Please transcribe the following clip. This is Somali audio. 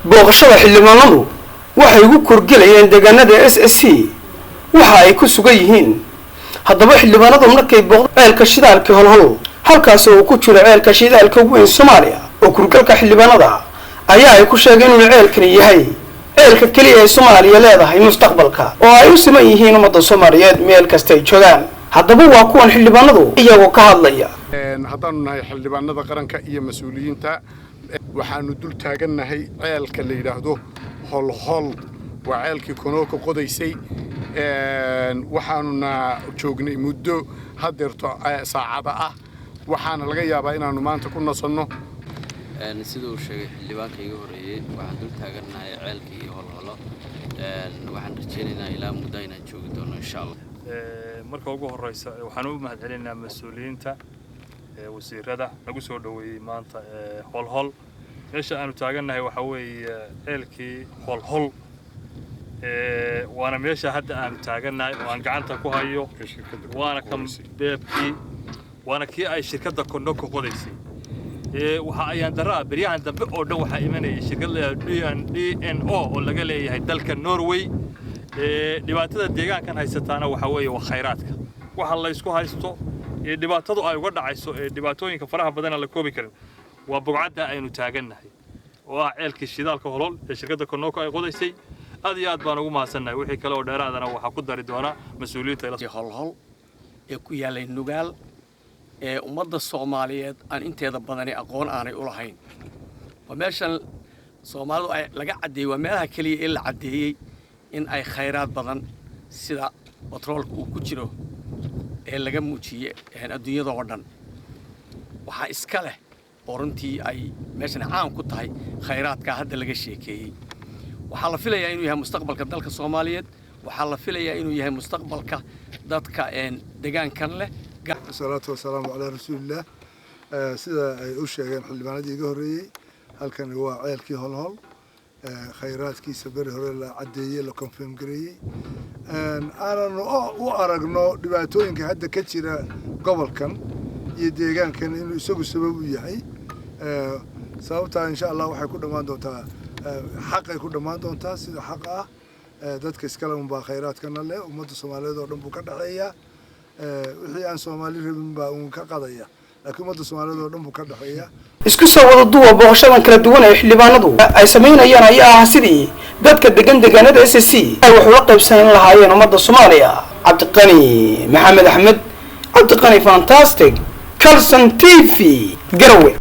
Booqashada xildhibaanadu waxay ugu korgelayeen deegaanada SSC waxa ay ku sugan yihiin. Haddaba xildhibaanadu markay booqda ceelka shidaalka Holhol, halkaas oo uu ku jiro ceelka shidaalka ugu weyn Soomaaliya, oo kurgalka xildhibaanada ayaa ay ku sheegeen inuu ceelkani yahay ceelka keliya ee Soomaaliya leedahay mustaqbalka, oo ay u siman yihiin ummadda Soomaaliyeed meel kasta ay joogaan. Haddaba waa kuwan xildhibaanadu iyagoo ka hadlaya. Haddaanu nahay xildhibaanada qaranka iyo mas-uuliyiinta, waxaanu dul taagannahay ceelka la yidhaahdo Holhol. Waa ceelkii Conoco qodaysay. Waxaanuna joognay muddo haddeerto saacada ah, waxaana laga yaabaa inaannu maanta ku nasanno. Sida uu sheegay xildhibaanka iga horreeyey, waxaan dul taagannahay ceelkii Holholo. Waxaan rajaynaynaa ilaa muddo inaan joogi doono, insha Allah. Marka ugu horeysa, waxaan u mahadcelinaynaa mas-uuliyiinta, wasiirada nagu soo dhoweeyey maanta Holhol. Meesha aanu taagannahay waxaa weeye ceelkii Holhol, waana meesha hadda aanu taagannahay oo aan gacanta ku hayo. Waana kan beebkii, waana kii ay shirkadda Conoco qodaysay. Waxa ayaan daraa beryahan dambe oo dhan waxaa imanayay shirkad la DNO oo laga leeyahay dalka Norway. Dhibaatada deegaankan haysataana waxaa weeye waa khayraadka. Waxa la isku haysto ee dhibaatadu ay uga dhacayso ee dhibaatooyinka faraha badan la koobi karin waa bogcadda aynu taagannahay, oo ah ceelkii shidaalka Holol ee shirkadda Conoco ay qodaysay. Aad iyo aad baan ugu mahadsannahay. Wixii kale oo dheeraadana waxaa ku dari doona mas-uuliyiinta. Holhol ee ku yaallay Nugaal ee ummadda Soomaaliyeed aan inteeda badani aqoon aanay u lahayn, waa meeshan Soomaalidu ay laga caddeeyey. Waa meelaha keliya ee la caddeeyey in ay khayraad badan sida batroolka uu ku jiro ee laga muujiyey adduunyada oo dhan. Waxaa iska leh oo runtii ay meeshan caan ku tahay khayraadka hadda laga sheekeeyey. Waxaa la filayaa inuu yahay mustaqbalka dalka Soomaaliyeed. Waxaa la filayaa inuu yahay mustaqbalka dadka degaankan leh. Wasalaatu wasalaamu calaa rasuulillaah. Sida ay u sheegeen xildhibaanadii iga horreeyey, halkani waa ceelkii Holhol, khayraadkiisa beri hore la caddeeyey, la confirm gareeyey. Aananu u aragno dhibaatooyinka hadda ka jira gobolkan iyo deegaankan inuu isagu sabab u yahay. Sababtaa insha Allah waxay ku dhammaan doontaa xaqay ku dhammaan doontaa sida xaqa ah. Dadka iskale unbaa khayraadkana leh. Ummadda Soomaaliyeed oo dhan buu ka dhexeeyaa. Wixii aan Soomaali rabin baa uun ka qadaya, laakiin ummadda Soomaaliyeed oo dhan buu ka dhexeeyaa. Isku soo wada duwa, booqashadan kala duwan ee xildhibaanadu ay samaynayaan ayaa ah sidii dadka degan deegaanada SSC ay wax ula qaybsan lahaayeen ummadda Soomaaliya. Cabdiqani Maxamed Axmed, Cabdiqani Fantastic, Carlson TV, Garowe.